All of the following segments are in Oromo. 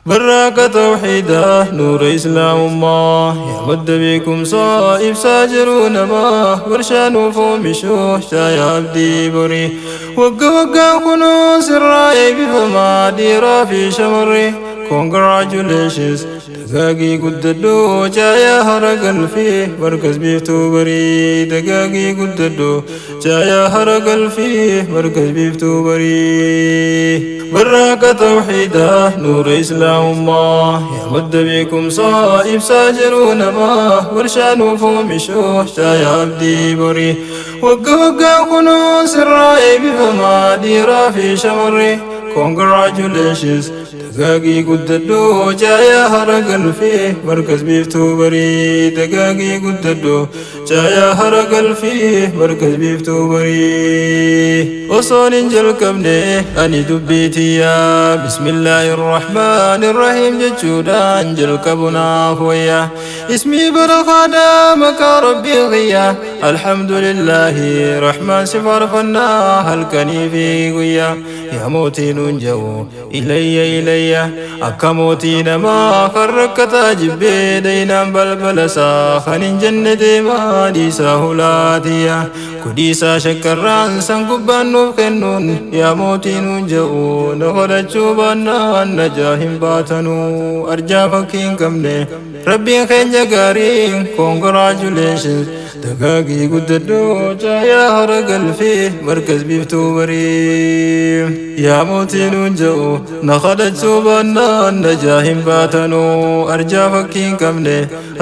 Barraaqa tawxiidaa nuura islaamummaa yaa madda beekumsaa ibsaa jiruu namaa warshaa nuuf oomishuu shaaya abdii borii wagga waggaan kunuu sirraa eebbifamaa dhiiraa fi shamarri. Congratulations, dagaagii guddadhu caayaa hara galfii markas biiftuu barii. Dagaagii guddadhu caayaa hara galfii markas biiftuu barii. Barraaqa tawxiidaa nuura islaamummaa yaa madda beekumsaa ibsaa jiruu namaa warshaa nuuf oomishuu shaaya abdii borii wagga waggaan kunuu sirraa eebbifamaa dhiiraa fi shamarri. Congratulations, dagaagii guddadhu caayaa hara galfii markas biiftuu barii. Dagaagii guddadhu caayaa hara galfii markas biiftuu barii. Osoon hin jalqabne ani dubbii tiyyaa bismillaahi irrahmaan irrahiim jechuudhaan jalqabu naaf wayya. Ismii barakaadhaa maqaa rabbii kiyya alhamdulillaahi rahmaan si faarfannaa halkanii fi guyyaa. Yaa mootii nuun jedhu ilayya ilayya akka mootii namaa kan rakkataa jibbee daynaan balbala isaa kan hin jenne deemaa dhiisaa hulaatiyya kudhiisaa shakkarraan san gubbaan nuuf kennuun. Yaa mootii nuun jedhu na godhachuu baannaan najaa hin baatanuu arjaa fakkii hin qabne rabbiin keenya gaariin. Congratulations, dagaagii guddadhu caayaa hara galfii markas biiftuu barii. Yaa mootii nuun jedhu na kadhachuu baannaan najaa hin baatanuu arjaa fakkii hin qabne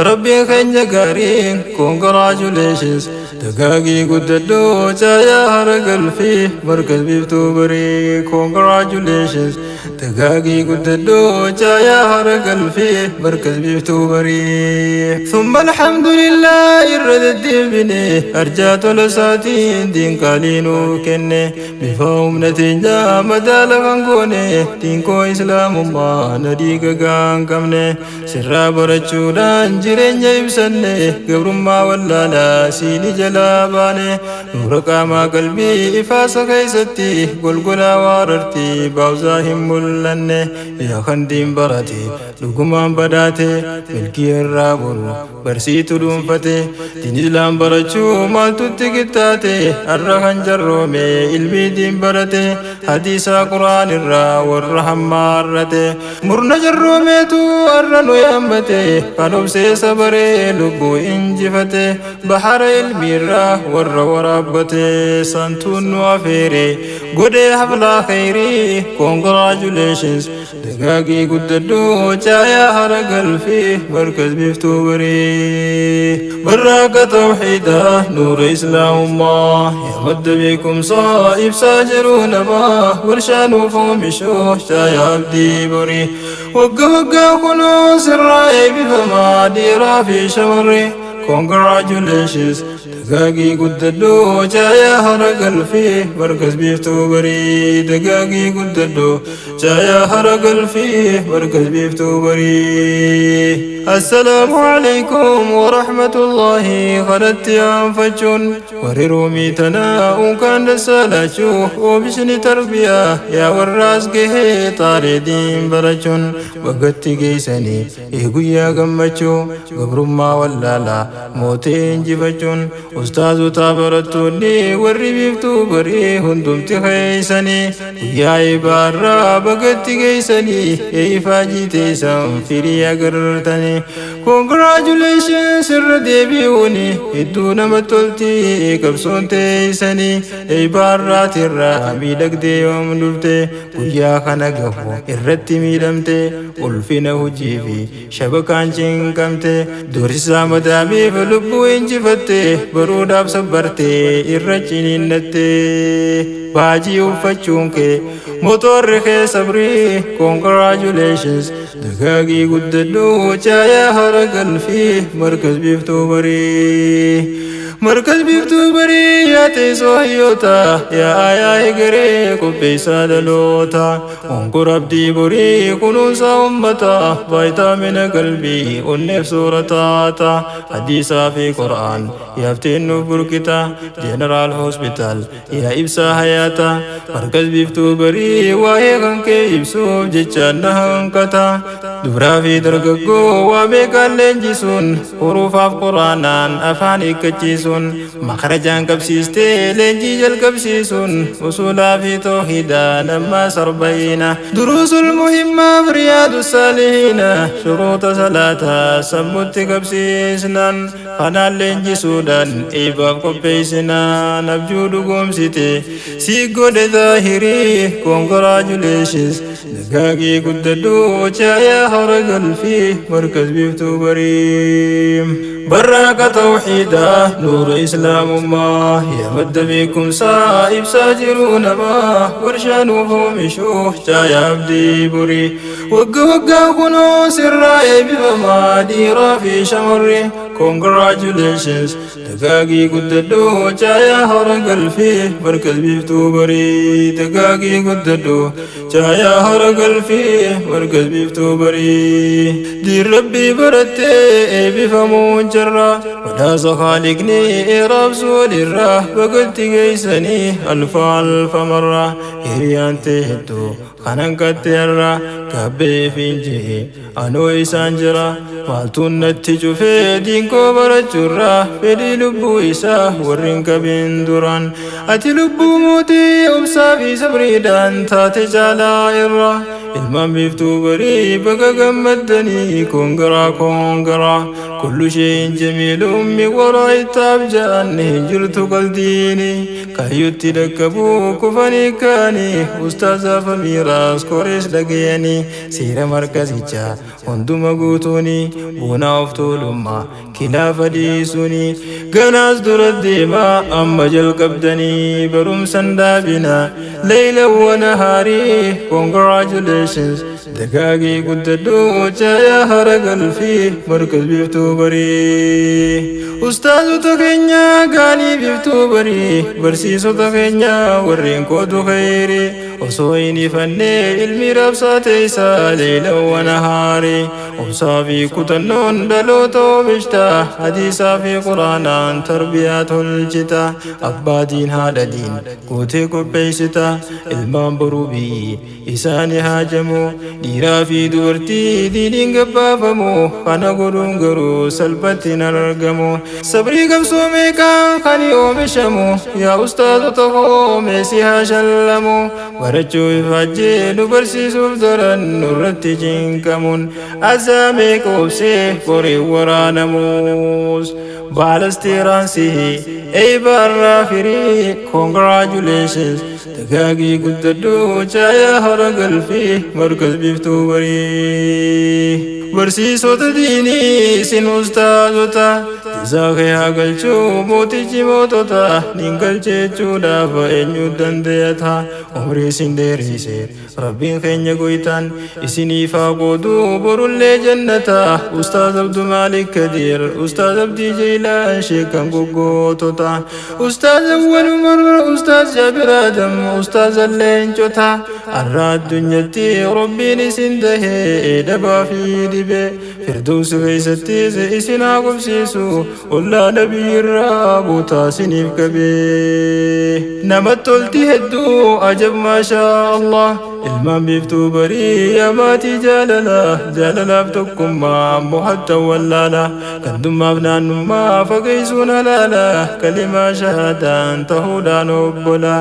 rabbiin keenya gaariin. Congratulations, dagaagii guddadhu caayaa hara galfii markas biiftuu barii. Congratulations, dagaagii guddadhu caayaa hara galfii markas biiftuu barii. ثم الحمد لله irra deddeebine arjaa tola isaatiin diin qaalii nuu kenne bifa humna teenyaa madaala kan goone diinkoo islaamummaa na dhiiga gaan qabne sirraa barachuudhaan jireenya ibsanne gabrummaa wallaalaa siini jalaa baane nuura qaamaa qalbii ifaasa keessatti golgolaa waararti baawzaa hin mul'anne. Yaa kan diin barate dhugumaan badhaate milkii irraa boru barsiitu dhuunfate diin islaam barachuu maaltutti qixxaate har'a kan jarroome ilmii diin barate hadiisaa quraan irraa warra hammaarrate murna jarroomeetu har'a nu yaammate kan obsee sabaree lubbuu injifate bahara ilmii irraa warra waraabbate santuun nu afeere godhee haflaa khayrii. Congratulations, dagaagii guddadhu caayaa hara galfii markas biiftuu barii. Barraaqa tawxiidaa nuura islaamummaa yaa madda beekumsaa ibsaa jiruu namaa warshaa nuuf oomishuu shaaya abdii borii wagga waggaa kunuu sirraa eebbifamaa dhiiraa fi shamarri. Congratulations, dagaagii guddadhu caayaa hara galfii markas biiftuu barii. Dagaagii guddadhu caayaa hara galfii markas biiftuu barii. Assalaamu alaikum warahmatullahi kanatti aanfachuun warri ruumii tanaa unkaan dassaalachuu oomishni tarbiyaa yaa warraas gahee xaaree diin barachuun bagatti geessanii guyyaa gammachuu gabrummaa wallaalaa mootii injifachuun ustaazota barattoonni warri biiftuu barii hundumti keeysanii guyyaa ibaarraa bagatti geessanii ifaajii teessan firii agartanii. Congratulations, irra deebi'uuni hedduu nama tolti qabsoon teessanii ibaarraatirraa miidhagdee yoom dhufte guyyaa kana gahu irratti miidhamte ulfina hojii fi shabakaan cinqamte doorsisaa madaamiif lubbuu injifatte baruudhaaf sabbarte irra ciniinnatte baajii uffachuun kee motorri kee sabrii. Congratulations, dagaagii guddadhu caayaa hara galfii markas biiftuu barii. Markaz Biiftuu Barii yaa teessoo hayyoota, yaa aayaa egeree qopheessaa dhaloota. Onkor abdii borii kunuunsa ummata, vaayitaamina qalbii onneef soorataata. Hadiisaa fi Qur'aan yaafteen nuuf burqita, Jeneraal Hospitaal yaa ibsaa hayaata. Markaz Biiftuu Barii waa'ee kan kee ibsuuf jechaan na hanqata. Dubaraa fi dargaggoo waa meeqaan leenjisuun, huruufaaf Qur'aanaan afaan hiikkachiisuun, makarajaan qabsiistee leenjii jalqabsiisuun, usulaa fi toohidaa nammaa sarba'iina. Duruusul muhimmaa fi riyaadu saalihiina, shuruuta salaataa sammutti qabsiisnaan, kanaan leenjisuudhaan eebbaaf qopheessinaan abjuu dhugoomsite si godhe zaahirii. Congratulations, dagaagii guddadhuu caayaa hora galfii Markaz Biiftuu Barii. Barraaqa tawxiidaa, nuura islaamummaa, yaa madda beekumsaa ibsaa jiruu namaa, warshaa nuuf oomishuu caayaa abdii borii. Wagga waggaa kunoo sirraa eebbifamaa dhiiraa fi shamarri. Congratulations, dagaagii guddadhuu caayaa hora galfii Markaz Biiftuu Barii. Dagaagii guddadhuu caayaa hora galfii Markaz Biiftuu Barii. Diin rabbii barattee eebbifamuun jirra, badhaasa Khaaliqni raabsu walirra bagatti geessanii alfa alfa marra. Hiriyaan ta'e hedduu kanan katteerra gabbee fiinjee anoo isaan jira, maaltuun natti cufee diinkoo barachuurra fedhii lubbuu isaa warri hin qabin duraan. Ati lubbuu mootii obsaa fi sabriidhaan taate caalaa irra. Ilmaan Biiftuu Barii baga gammaddanii, congra congra. Kullu shay'in jamiilun min waraa'i ittaaf ja'an hin jirtu qaldiini. Kaayyootti dhaqqabuu kufanii kaanii, ustaazaa famiiraas korees dhagayanii, seera markazichaa hunduma guutuuni, buunaa of tuulummaa kilaafa dhiisuuni, ganaas dura deemaa amma jalqabdanii barumsan dhaabina leeyla wa nahaarii. Congratulations, dagaagii guddadhuu caayaa hara galfii Markaz Biiftuu Barii. Ustaazota keenya gaalii Biiftuu Barii, barsiisota keenya warreen kootu khayrii, osoo hin ifannee ilmi raabsaa teessaa leeyla wa nahaarii. Obsaa fi kutannoon dhaloota oomishta, hadiisaa fi Quraanaan tarbiyaa tolchita, abbaa diin haadha diin gootee qopheessita. Ilmaan boruu biyyi isaani haajamu, dhiiraa fi dubartii diiniin gabbaafamu. Kana godhuun garuu salphatti hin argamu, sabrii qabsoo meeqaan kan oomishamu. Yaa ustaazota koo, meesii haa shallamu, barachuu ifaajjee nu barsiisuuf daran nurratti cinqamuun, azaa meeqa obsee borii waraanamus baalasteeraansii eeybaarraa firii. Congratulations, dagaagii guddadhuu caayaa hora galfii Markaz Biiftuu Barii. Barsiisota diinii isin ustaazota, jazaa kee haa galchuu mootichi mootota. Nin galcheechuudhaaf eenyu danda'ata? Umrii isin dheerise rabbiin keenya goytaan, isiniif haa qooduu borullee jannata. Ustaaz Abdu Maalik Kadiir, Ustaaz Abdii Jeelaan, sheekan goggootota, Ustaaz Awwal Umar, Ustaaz Jaabir Adam, Ustaaz Alleencota, arra addunyatti rabbiin isin dahee dhabaa fi dhibee, firdausi keessattis isin haa qubsiisu, ollaa nabii irraa bootaa isiniif qabee. Namatti tolti hedduu, ajab, maashaa Allah. Ilmaan Biiftuu Barii, yaa maatii jaalala, jaalalaaf tokkummaa mohatta wallaala, gandummaaf naannummaa fageessuun halaala, kalimaa shahaadaan ta'uudhaan obbola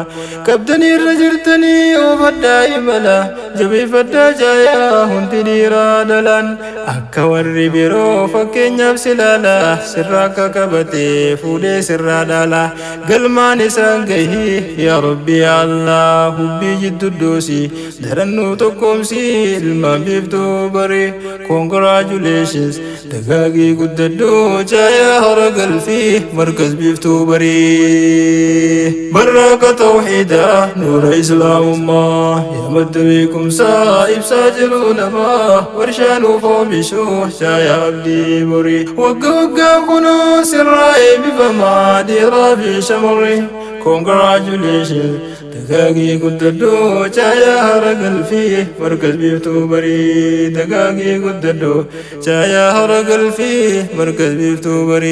qabdanii irra jirtanii oofadhaa imala, jabeeffadhaa jaayaa hundi dhiiraa dhalaan, akka warri biroo fakkeenyaaf silaala, sirraa akka qabatee fuudhee sirraa dhaala, galmaan isaan gahii yaa rabbi yaa Allah. Hubbii jiddu doosi Darannuu tokkoomsi ilmaan biiftuu barii. Congratulations, dagaagii guddadhuu, caayaa hara galfii, markas biiftuu barii. Barraaka tawxiidaa, nuura islaamummaa, yaa madda beekumsaa, ibsaa jiruu namaa, warshaa nuuf oomishuu, caayaa abdii borii. Wagga waggaan kunuu sirraa eebbifamaa dhiiraa fi shamarri. Congratulations, dagaagii guddadhuu, caayaa hara galfii, markas biiftuu barii. Dagaagii guddadhuu, caayaa hara galfii, markas biiftuu barii.